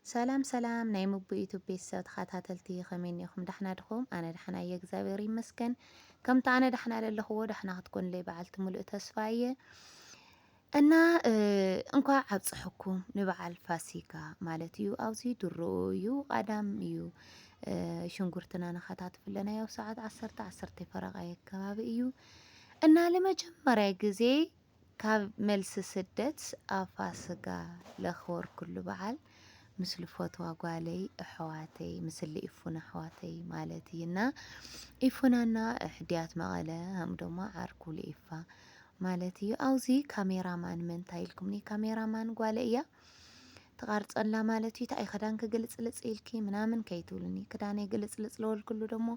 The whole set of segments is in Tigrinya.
ሰላም ሰላም ናይ ምቡ ዩቱብ ቤተሰብ ተኸታተልቲ፣ ከመይ እኒኹም? ዳሕና ድኹም? ኣነ ዳሕና እየ፣ እግዚኣብሔር ይመስገን። ከምቲ ኣነ ዳሕና ለለኽዎ ዳሕና ክትኮኑለይ በዓልቲ ሙሉእ ተስፋ እየ። እና እንኳዕ ኣብፀሐኩም ንበዓል ፋሲካ ማለት እዩ። ኣብዚ ድሮ እዩ፣ ቀዳም እዩ። ሽንጉርትና ንኸታትፍ ኣለና፣ ያው ሰዓት ዓሰርተ፣ ዓሰርተ ፈረቓ ኣካባቢ እዩ። እና ለመጀመርያ ግዜ ካብ መልሲ ስደት ኣብ ፋሲካ ለኽበር ኩሉ በዓል ምስ ልፈትዋ ጓለይ ኣሕዋተይ፣ ምስ ልኢፉን ኣሕዋተይ ማለት እዩ። እና ኢፉናና ሕድያት መቐለ፣ ሃም ደሞ ዓርኩ ልኢፋ ማለት እዩ። ኣውዚ ካሜራማን መን እንታይ ኢልኩምኒ? ካሜራማን ጓለ እያ ትቐርጸላ ማለት እዩ። እንታይ ክዳንኪ ግልጽልጽ ኢልኪ ምናምን ከይትብሉኒ። ክዳነይ ግልጽልጽ ለወልኩሉ ደሞ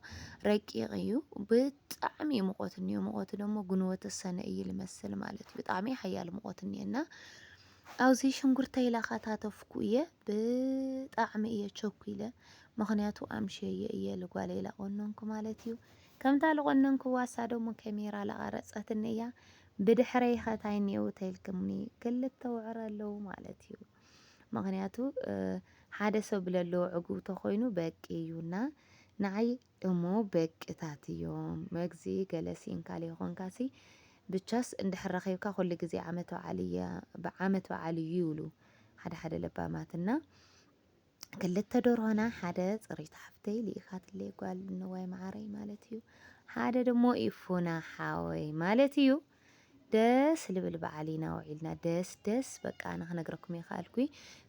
ረቂቕ እዩ። ብጣዕሚ እዩ ሙቐት እኒኦ። ሙቐቱ ደሞ ጉንወት ሰነ እዩ ልመስል ማለት እዩ። ብጣዕሚ ሓያል ሙቐት እኒኤና። ኣብዚ ሽንጉርተይ ላኻታተፍኩ እየ። ብጣዕሚ እየ ቸኩለ። ምኽንያቱ ኣምሸየ እየ ልጓለይ ላቆነንኩ ማለት እዩ። ከምታ ልቆነንኩ ዋሳ ደሞ ከሜራ ላቐረጸትኒ እያ። ብድሕረይ ኸ ታይ እኒኤው ተይልክምኒ? ክልተ ውዕረ ኣለዉ ማለት እዩ። ምኽንያቱ፣ እ፣ ሓደ ሰብ ለለዎ ዕጉብ ተኾይኑ በቂ እዩና፣ ንዓይ እሞ በቂታት እዮም። መግዚ ገለ ሲንካል ይኾንካሲ፣ ብቻስ እንድሕር ረኺብካ ኩሉ ግዜ ዓመት በዓል እያ፣ ብዓመት በዓል እዩ ይብሉ ሓደ ሓደ ለባማትና። ክልተ ደርሆና፣ ሓደ ጽሪት ሓፍተይ ልኢኻትለይ ጓል ንዋይ መዓረይ ማለት እዩ። ሓደ ደሞ ኢፉና ሓወይ ማለት እዩ። ደስ ልብል በዓል ኢና ውዒልና። ደስ ደስ በቃ ኣነ ክነግረኩም ይኸኣልኩ።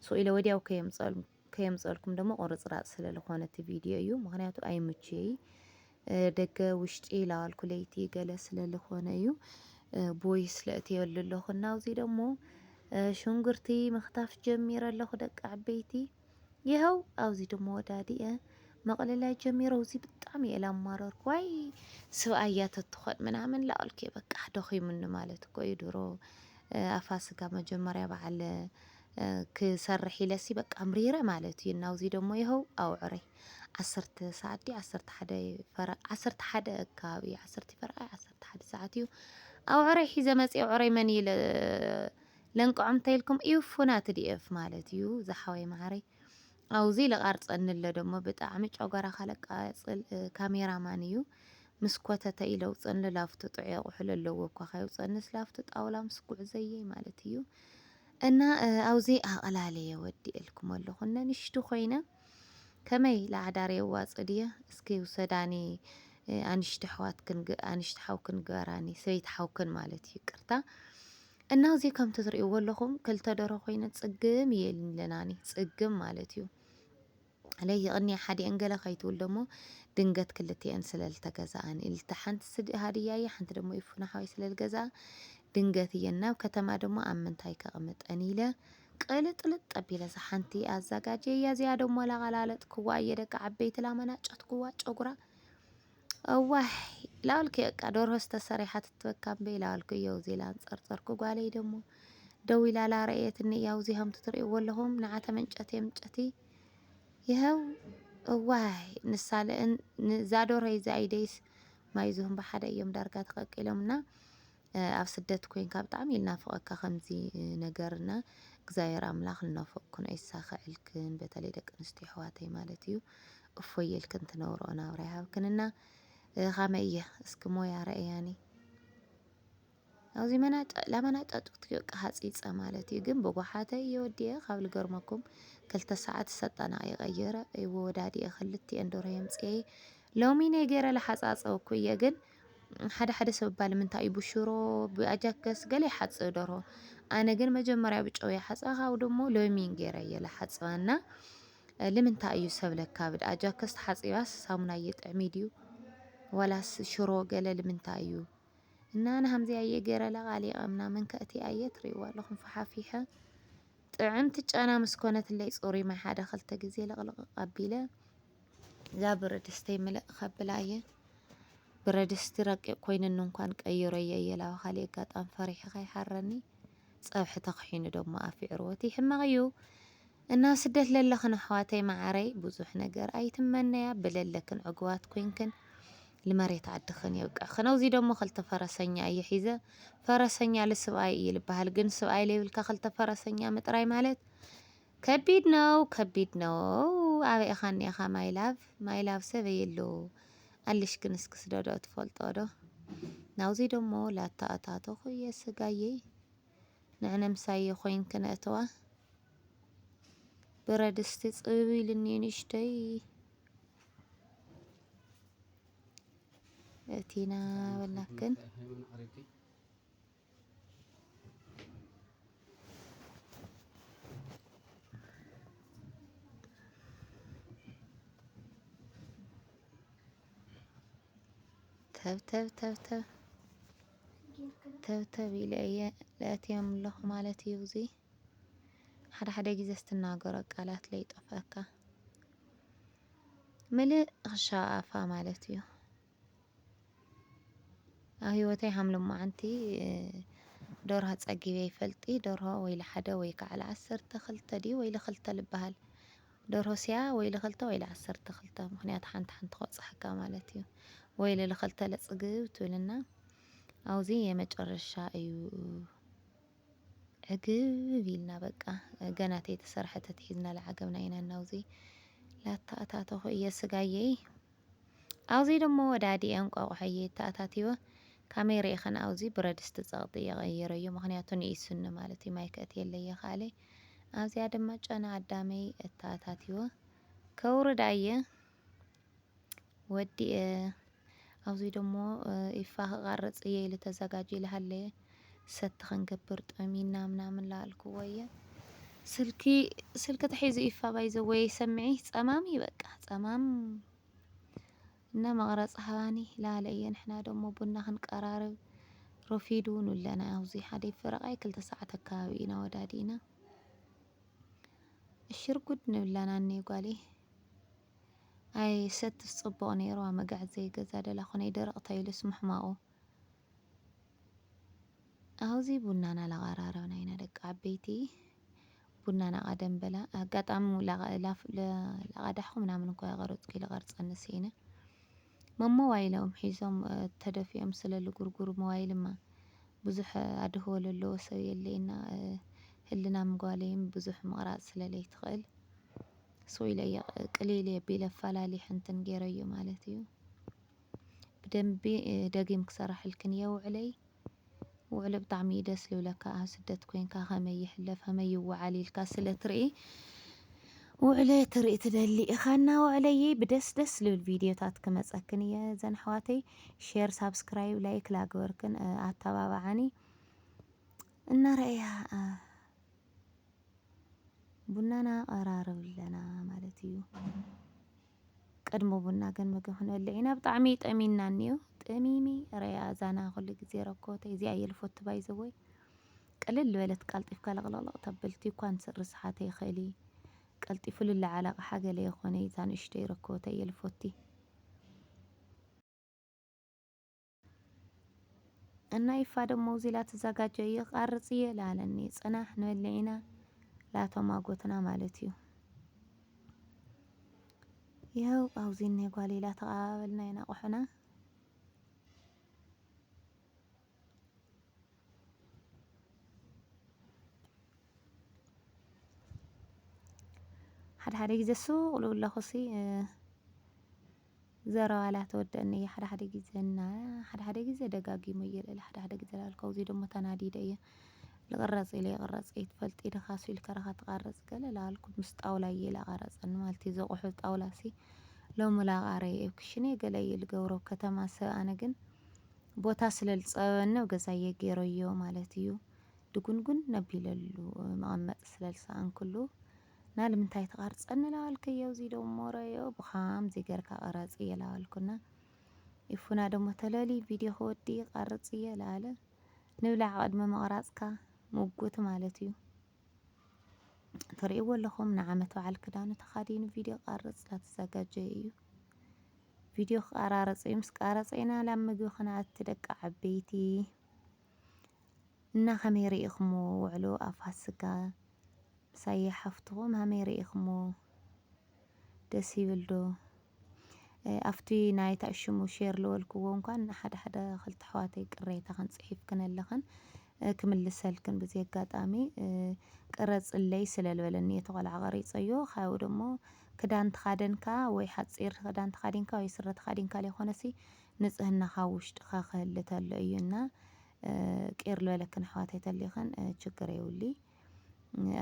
ሱቕ ኢለ ወዲያው ከየምጸል-፣ ከየምጸልኩም ደሞ ቁርጽራጽ ስለ ልኾነ እቲ ቪድዮ እዩ። ምኽንያቱ ኣይምችየይ። እ፣ ደገ ውሽጢ ኢላዋልኩ ለይቲ ገለ ስለ ልኾነ እዩ። እ፣ ቦይ ስለ እትየሉ ኣለኹ። እና ኣብዚ ደሞ፣ እ፣ ሽንጉርቲ ምኽታፍ ጀሚረ ኣለኹ ደቂ ዓበይቲ። ይኸው ኣብዚ ደሞ ወዳዲአ መቕለላይ ጀሚረ። እዚ ብጣዕሚ እየ ላማረርኩ። ዋይ ስብኣያ ተትኾን ምናምን ላበልኩ እየ በቃ ደኺሙኒ ማለት እኮ እዩ። ድሮ፣ እ፣ ኣብ ፋሲካ መጀመርያ በዓል፣ እ፣ ክሰርሕ ኢለሲ በቃ ኣምሪረ ማለት እዩ። እና እዚ ደሞ ይኸው ኣውዕረይ ዓሰርተ ሰዓት ድዩ ዓሰርተ ሓደ ፈረ-፣ ዓሰርተ ሓደ ኣካባቢ እዩ። ዓሰርተ ፈረቓ ዓሰርተ ሓደ ሰዓት እዩ። ኣውዕረይ ሒዘ መፅየ። ኣውዕረይ መን ኢለ ለንቅዖም እንተኢልኩም ኢፉና ትዲኤፍ ማለት እዩ። ዝሓወይ መዓረይ። ኣብዚ ልቓርፀኒ ኣሎ ደሞ ብጣዕሚ ጨጓራኻ ለቃፅል፣ እ፣ ካሜራማን እዩ። ምስ ኮተተ ኢለውፀኒ ላፍቶ ጥዑይ ኣቑሑ ለለዎ እኳ ከየውፀንስ ላፍቶ ጣውላ ምስ ጉዕዘየይ ማለት እዩ። እና፣ እ፣ ኣብዚ ኣቐላለየ ወዲኤልኩም ኣለኹ። እነ ንሽቱ ኮይነ ከመይ ለዓዳር የዋጽእ ድየ? እስኪ ውሰዳኒ፣ እ፣ ኣንሽቲ ኣሕዋትክን ግ-፣ ኣንሽቲ ሓውክን ግበራኒ፣ ሰበይቲ ሓውክን ማለት እዩ፣ ይቅርታ። እና እዚ ከምቲ ትርእይዎ ኣለኹም ክልተ ደርሆ ኮይነ ጽግም እየ ኢለናኒ፣ ጽግም ማለት እዩ። ለይቕኒ ሓዲአን ገለ ከይትብል ደሞ ድንገት ክልቲአን ስለ ልተገዛኣን ኢልቲ፣ ሓንቲ ስዲ ሃድያ እየ፣ ሓንቲ ደሞ ይፉና ሓወይ ስለ ልገዛኣ ድንገት እየን ናብ ከተማ ደሞ ኣብ ምንታይ ከቕምጠን ኢለ ቅልጥልጥ ኣቢለ እዛ ሓንቲ ኣዘጋጀያ እዚኣ ደሞ ላቐላለጥክዋ እየ ደቂ ዓበይቲ ላመናጨትክዋ ጨጉራ። እዋይ ላበልኩ እየ በቃ ደርሆ ዝተሰሪሓ ትትበካ እምበይ ላበልኩ እየ ውዚ ኢላ ኣንጸርጸርኩ። ጓለይ ደሞ ደው ኢላ ላረእየትኒ እያ ውዚ ከምቲ ትርእይዎ ኣለኹም ንዓተ መንጨቲ የምጨቲ ይኸው። እዋይ ንሳ ለእን ንዛ ደርሆ ይዛ ኢደይስ ማይ ዝሁም ብሓደ እዮም ዳርጋ ተቐቂሎምና። እ፣ ኣብ ስደት ኮይንካ ብጣዕሚ እዩ ልናፍቐካ ከምዚ፣ እ፣ ነገርና። እግዚኣብሔር ኣምላኽ ልናፍቕክን ኣይሳኸዐልክን፣ በተለይ ደቂ ኣንስትዮ ኣሕዋተይ ማለት እዩ። እፎይ ኢልክን ትነብርኦ ናብራ ይሃብክንና። እ፣ ኻመይ እየ እስኪ ሞያ ረእያኒ። ኣብዚ መናጨ-፣ ላመናጫጭኩት በቃ ሃፂፀ ማለት እዩ። ግን ብጓሓተይ እየ ወዲኤ ካብ ልገርመኩም ክልተ ሰዓት ሰጠና ይቐየረ እዎ ወዳዲኤ ክልቲኤን ደርሆ የምፅኤ። ሎሚ ነይ ገይረ ልሓፃፀወኩ እየ ግን ሓደ ሓደ ሰብ እባ ንምንታይ እዩ ብሽሮ ብኣጃከስ ገለ ይሓፅብ ደርሆ። ኣነ ግን መጀመርያ ብጨው ይሓፅባ፣ ካብኡ ደሞ ሎሚን ገይረ እየ ልሓፅባ እና ልምንታይ እዩ ሰብ ለካብድ? ኣጃከስ ተሓፂባስ ሳሙና እየጥዕሚ ድዩ? ዋላስ ሽሮ ገለ ልምንታይ እዩ? እና ንሃምዚ ኣየ ገይረ ለቓሊቐ ምናምን ከእቲ ኣየ ትርእይዋ ኣለኹም ፈሓፊሐ። ጥዕምቲ ጨና ምስ ኮነትለይ ጽሩይ ማይ ሓደ ክልተ ግዜ ልቕልቕ ኣቢለ እዛ ብረድስተይ ምልእ ከብላ እየ። ብረድስቲ ረቂቕ ኮይንኒ እንኳን ቀይረዮ እየ ላበ ካሊእ ኣጋጣሚ ፈሪሐ ከይሓረኒ። ጸብሒ ተኽሒኑ ደሞ ኣፍ ይዕርወት ይሕመቕ እዩ። እና ስደት ለለኽን ኣሕዋተይ መዓረይ ብዙሕ ነገር ኣይትመነያ ብለለክን ዕጉባት ኮይንክን ልመሬት ዓድኽን የብቅዕኽን። ኣብዚ ደሞ ክልተ ፈረሰኛ እየ ሒዘ። ፈረሰኛ ልስብኣይ እዩ ልበሃል፣ ግን ስብኣይ ለይብልካ ክልተ ፈረሰኛ ምጥራይ ማለት ከቢድ ነው፣ ከቢድ ነው። ኣበይ ኢኻ እኒኻ my love? My love ሰበይ የሉ ኣልሽ ግን እስኪ ስደዶ ትፈልጦ ዶ? ናውዚ ደሞ ላተኣታተኹ እየ ስጋየይ። ንዕነ ምሳየ ኮይንክን እተዋ። ብረድስቲ ጽብብ ኢልኒ ንእሽተይ። እቲና በላክን። ተብ፣ ተብ፣ ተብ፣ ተብ። ተብ፣ ተብ ኢለ እየ ለእትዮም ኣለኹ ማለት እዩ። እዚ ሓደ ሓደ ግዜ እስትናገሮ ቃላት ለይጠፍኣካ። ምልእ ክሻኣፋ ማለት እዩ። ኣብ ህይወተይ ሃም ሎማዓንቲ፣ እ፣ ደርሆ ጸጊበ ይፈልጢ። ደርሆ ወይ ለሓደ ወይ ከዓ ለዓሰርተ ክልተ ድዩ ወይ ለክልተ ልበሃል። ደርሆ ስያ ወይ ለክልተ ወይ ለዓሰርተ ክልተ፣ ምኽንያቱ ሓንቲ ሓንቲ ክበጽሓካ ማለት እዩ። ወይ ለክልተ ለጽግብ ትብልና። ኣብዚ የመጨረሻ እዩ። ዕግብ ኢልና በቃ። ገና ተይተሰርሐ ተትሒዝና ለዓገብና ኢና እናውዚ። ላተኣታተኹ እየ ስጋየይ። ኣብዚ ደሞ ወዳዲ እንቋቑሖ እየ ተኣታቲወ። ካሜራ ይኸን ኣብዚ ብረድስቲ ጸቕጢ እየ ቀይረዮ፣ ምኽንያቱ ንኢሱኒ ማለት እዩ፣ ማይ ከእትየለይ እየ ከኣለይ። ኣብዚኣ ድማ ጨና ኣዳመይ እተኣታቲወ። ከውርዳ እየ ወዲኤ። ኣብዚ ደሞ፣ እ፣ ኢፋ ክቐርጽ እየ ኢሉ ተዘጋጅዩ ልሃለየ። ሰቲ ክንገብር ጠሚና ምናምን ላልክዎ እየ። ስልኪ፣ ስልኪ ተሒዙ ኢፋ ባይዘወይ ሰምዒ ጸማም እዩ በቃ፣ ጸማም። እና መቕረጺ ሃባኒ ላለ እየ። ንሕና ደሞ ቡና ክንቀራርብ ረፊዱ ንብለና። ኣብዚ ሓደ ፈረቓይ ክልተ ሰዓት ኣካባቢ ኢና ወዳዲና። እሽር ጉድ ንብለና እኔ ጓለይ። ኣይ ሰትስ ጽቡቕ ነይሩ፣ መጋዕት ዘይገዛ ደላ ኮነይ ደረቕ ተይሉስ ምሕማቑ። ኣብዚ ቡናና ለቐራረብና ኢና ደቂ ዓበይቲ። ቡናና ቀደም በላ። ኣጋጣሚ ላቐ-፣ ላፍ-፣ ለ-፣ ለቐዳሕኩ ምናምን እኳ የቐረጽኩ ኢለ ቀርጸኒ ስኢነ። መሞባይሎም ሒዞም፣ እ፣ ተደፊኦም ስለ ልጉርጉር ሞባይልማ ብዙሕ ኣድህቦ ለለዎ ሰብ የለይና፣ እ፣ ህልና ምጓለይም ብዙሕ ምቕራጽ ስለ ለይትኽእል። ስቕ ኢለ እየ፣ ቅልል እየ ቢለ ኣፈላልየ ሕንትን ገይረዮ ማለት እዩ። ብደንቢ፣ እ፣ ደጊም ክሰራሕልክን እየ ውዕለይ። ውዕሎ ብጣዕሚ እዩ ደስ ልብለካ። ኣብ ስደት ኮይንካ ከመይ ይሕለፍ፣ ከመይ ይወዓል ኢልካ ስለ ትርኢ፣ ውዕለ ትርኢ ትደሊ ኢኻ። እና ውዕለይ ብደስ ደስ ልብል ቪድዮታት ክመጸክን እየ። እዘን ኣሕዋተይ ሼር፣ ሳብስክራይብ፣ ላይክ ላግበርክን፣ እ፣ ኣተባባዓኒ። እና ረእያ፣ እ፣ ቡናና ቀራርብ ኣለና ማለት እዩ። ቅድሚ ቡና ግን ምግቢ ክንበልዕ ኢና። ብጣዕሚ ጠሚና እኒኦ። ጠሚሚ ረያ ኣዛና ኩሉ ግዜ ረኮተይ እዚኣ የልፎቲ ባይዘወይ። ቅልል ዝበለት ቀልጢፍካ ለቕለቕለቕ ተብል ቲኳን ርስሓተ ይኽእሊ። ቀልጢፉ ልለዓል ኣቕሓ ገለ ይኾነ እዛ ንእሽተይ ረኮተይ የልፎቲ። እና ይፋ ደሞ ውዚ ላተዘጋጀ እየ፣ ቃርጽ እየ ላለኒ። ጽናሕ ንበልዕ ኢና ላተማጎትና ማለት እዩ። ይኸው ኣብዚ እኔ ጓል ኢላ ተቐባበልና ኢና ኣቑሑና። ሓደ ሓደ ግዜ ሱቕ ልብለኹሲ፣ እ፣ ዘረባ ላተወደአኒ እየ። ሓደ ሓደ ግዜ እና ሓደ ሓደ ግዜ ደጋጊሙ እየ ልእል፣ ሓደ ሓደ ግዜ ላልከው እዚ ደሞ ተናዲደ እየ። ልቕረጽ ኢለ ይቕረጽ እየ ትፈልጢ ድኻ ሱ ኢልካ ረኻ ትቐርጽ ገለ ላልኩ ምስ ጣውላ እየ ላቐረጸኒ ማለት እዩ። ዘቑሑ ጣውላ ሲ ሎሚ ላቓረ እየ ክሽኔ ገለ እየ ልገብሮ ከተማ ሰብ ኣነ ግን ቦታ ስለ ልጸበኒ ኣብ ገዛየ ገይረዮ ማለት እዩ። ድጉንጉን ነቢለሉ መቐመጢ ስለ ልሰኣንኩሉ፣ "ናልምንታይ ትቐርጸኒ?" ላበልከዮ፣ "እዚ ደሞ ረዮ ብኻምዚ ጌርካ ቅረጽ" እየ ላበልኩና። ኢፉና ደሞ ተለሊ ቪድዮ ክወዲ ቀርጽ እየ ላለ። ንብላዕ ቅድሚ ምቕራጽካ ምጉት ማለት እዩ። ትርእይዎ ኣለኹም፣ ንዓመት በዓል ክዳኑ ተኻዲኑ ቪድዮ ቀርጽ ላተዘጋጀየ እዩ። ቪድዮ ክቀራረጽ እዩ። ምስ ቀረጸ ኢና ላብ ምግቢ ክነኣቲ ደቂ ዓበይቲ። እና ከመይ ርኢኽሞ ውዕሎ ኣብ ፋሲካ? ምሳየ ሓፍትኹም ከመይ ርኢኽሞ? ደስ ይብል ዶ? እ፣ ኣብቲ ናይ ታእሽሙ ሼር ልበልክዎ እንኳን ሓደ ሓደ ክልተ ኣሕዋተይ ቅሬታ ከን ጽሒፍክን ኣለኽን። እ፣ ክምልሰልክን ብዚ ኣጋጣሚ፣ እ፣ ቅረጽለይ ስለ ዝበለኒ እቲ ቆልዓ ቀሪጸዮ። ካብኡ ደሞ ክዳን ተኻደንካ ወይ ሓጺር ክዳን ተኻዲንካ ወይ ስረ ተኻዲንካ ዘይኮነሲ ንጽህናኻ ውሽጥኻ ክህሊ ተሎ እዩ እና፣ እ፣ ቂር ዝበለክን ኣሕዋተይ ተሊኽን፣ እ፣ ችግር የውሊ።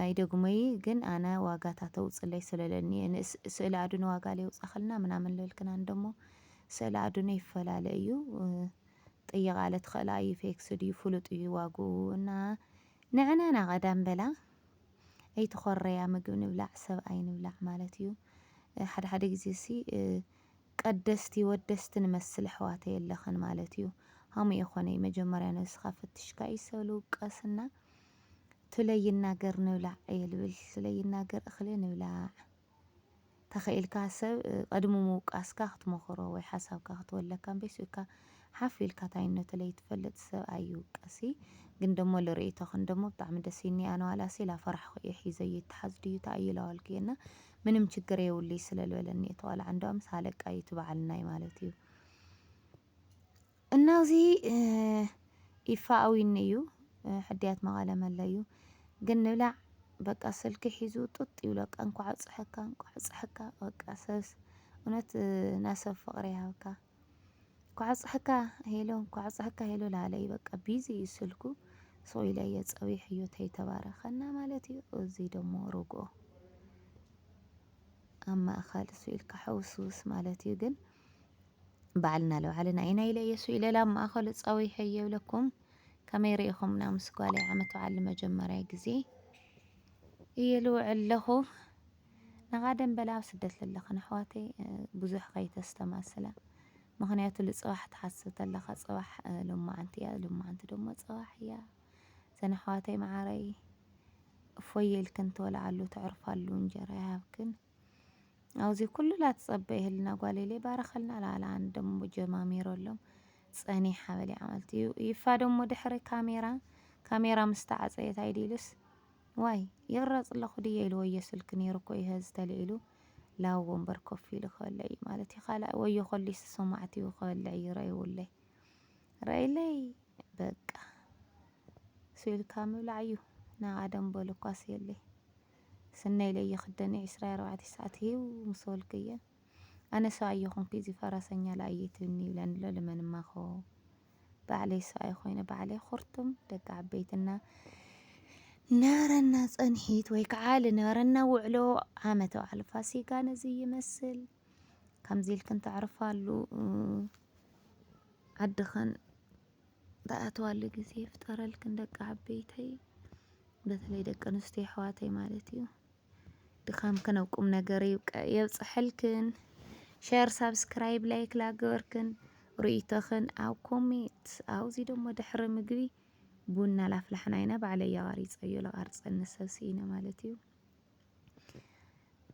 ኣይደግሞይ ግን ኣነ ዋጋታ ተውጽለይ ስለለኒ ንስ-፣ ስእሊ ኣዱነ ዋጋ ለየውጻኸልና ምናምን ልበልክና እንደሞ ስእሊ ኣዱነ ይፈላለ እዩ። እ፣ ጥይቓ ለትኸእላ እዩ ፌክስ ድዩ ፍሉጥ እዩ ዋግኡ እና ንዕና ናቐዳም በላ ኣይትኾረያ ምግቢ ንብላዕ ሰብ ኣይንብላዕ ማለት እዩ። እ፣ ሓደ ሓደ ግዜ ሲ፣ እ፣ ቀደስቲ ወደስቲ ንመስል ኣሕዋተይ ኣለኽን ማለት እዩ። ሃሙ የኾነይ መጀመርያ ነብስኻ ፈትሽካ እዩ ሰብ ልውቀስና። ቱለይ ይናገር ንብላዕ እየ ልብል፣ ቱለይ ይናገር እኽሊ ንብላዕ። ተኸኢልካ ሰብ፣ እ፣ ቅድሚ ምውቃስካ ክትመኽሮ ወይ ሓሳብካ ክትወለካ እምበይስ ኢልካ ሓፍ ኢልካ ታይነቱ ለይትፈልጥ ሰብ ኣይውቀሲ። ግን ደሞ ልርእይቶኽን ደሞ ብጣዕሚ ደስ ይኒ ኣነ ዋላሲ ላፈራሕኹ እየ ሒዘ ይተሓዝ ድዩ ተኣይለዋልክየና ምንም ችግር የውልይ ስለ ልበለኒ እቲ ቆልዓ እንደም ሳለቃ እዩ ትበዓልናይ ማለት እዩ። እናዚ፣ እ፣ ይፋኣዊኒ እዩ፣ እ፣ ሕድያት መቐለ መለ እዩ። ግን ንብላዕ በቃ ስልኪ ሒዙ ጡጥ ይብሎ። በቃ እንኳዕ ኣብፀሐካ፣ እንኳዕ ኣብፀሐካ። በቃ ሰብስ እውነት፣ እ፣ ናሰብ ፍቕሪ ይሃብካ። እንኳዕ ኣብፀሐካ ሄሎ፣ እንኳዕ ኣብፀሐካ ሄሎ ላለይ። በቃ ቢዚ እዩ ስልኩ። ስቕ ኢለ እየ ፀዊሐዮ ተይተባረኸና ማለት እዩ። እዚ ደሞ ርግኦ ኣብ ማእኸል እሱ ኢልካ ሕውስውስ ማለት እዩ። ግን ባዕልና ለባዕልና ኢና ኢለ እየ እሱ ኢለ ላብ ማእኸሉ ፀዊሐ እየ ይብለኩም። ከመይ ርኢኹምና ምስ ጓለይ ዓመት በዓል ንመጀመርያ ግዜ እየ ልውዕል ኣለኹ። ናቓደም በላ ኣብ ስደት ለለኽን ኣሕዋተይ፣ እ፣ ብዙሕ ከይተስተማስላ። ምኽንያቱ ልፅባሕ ትሓስብ ተለኻ ፅባሕ፣ እ፣ ልማዓንቲ እያ፣ ልማዓንቲ ደሞ ፅባሕ እያ። ዘን ኣሕዋተይ መዓረይ እፎይ ኢልክን ትበልዓሉ ተዕርፋሉ እንጀራ ይሃብክን። ኣብዚ ኩሉ ላትጸበ ይህልና ጓሌለይ ባረኸልና ላላ ኣን ደሞ ጀማሚረሎም ጸኒሓ በሊዓ ማለት እዩ። ይፋ ደሞ ድሕሪ ካሜራ፣ ካሜራ ምስ ተዓጸየት ኣይዲሉስ ዋይ ይቕረጽ ኣለኹ ድየ ኢሉ ወየ ስልኪ ነይሩ እኮ ይሀዝ ተልዒሉ ላው ወንበር ኮፍ ኢሉ ክበልዕ እዩ ማለት እዩ። ካልኣይ ወዮ ኮሊስ ሰማዕቲ እዩ ክበልዕ እዩ ረእይውለይ ረእይለይ በቃ ስኢልካ ምብላዕ እዩ። ናቓ ደም በሉ እኳስ የለይ። ስነይ ለይኽደኒ ዕስራ ኣርባዕተ ሰዓት ሂው ምስ በልክየ ኣነ ሰብኣይ የኹንኩ እዚ ፈረሰኛ ለኣየ ትብኒ ይብለኒ ኣሎ ልመንማኾ ባዕለይ ሰብኣይ ኮይነ ባዕለይ ኹርቱም ደቂ ዓበይትና ነበረና ጸንሒት ወይ ከዓ ልነበረና ውዕሎ ዓመት በዓል ፋሲጋ ነዚ ይመስል። ከምዚ ኢልክን ተዕርፋሉ ዓድኽን ትኣትዋሉ ግዜ ይፍጠረልክን ደቂ ዓበይተይ፣ በተለይ ደቂ ኣንስትዮ ኣሕዋተይ ማለት እዩ። ድኻምክን ኣብ ቁም ነገር ይብቀ-፣ የብጽሐልክን። ሸር፣ ሳብስክራይብ፣ ላይክ ላገበርክን ርእይቶኽን ኣብ ኮሜንት። ኣብዚ ደሞ ድሕሪ ምግቢ ቡና ላፍላሕና ኢና። ባዕለይ እየ ቐሪጸዮ፣ ልቐርጸኒ ሰብ ስኢነ ማለት እዩ።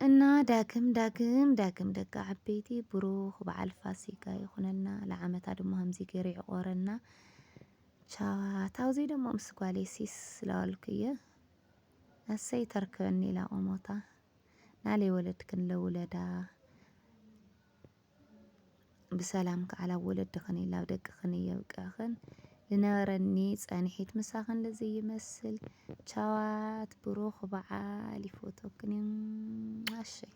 እና ዳግም ዳግም ዳግም ደቂ ዓበይቲ ብሩኽ በዓል ፋሲጋ ይኹነልና። ለዓመታ ድማ ከምዚ ገይሩ ይዕቆረና። ቻዋት ኣብዚ ደሞ ምስ ጓለይ ሲስ ለበልኩ እየ። ኣሰይ ተርክበኒ ኢላ ቆሞታ። ናለይ ወለድክን ለውለዳ። ብሰላም ከዓ ላብ ወለድኽን ላብ ደቅኽን የብቅዕኽን። ዝነበረኒ ጸንሒት ምሳኽን ለዚ ይመስል። ቻዋት ብሩኽ በዓል ይፎቶክን። ኣሸይ።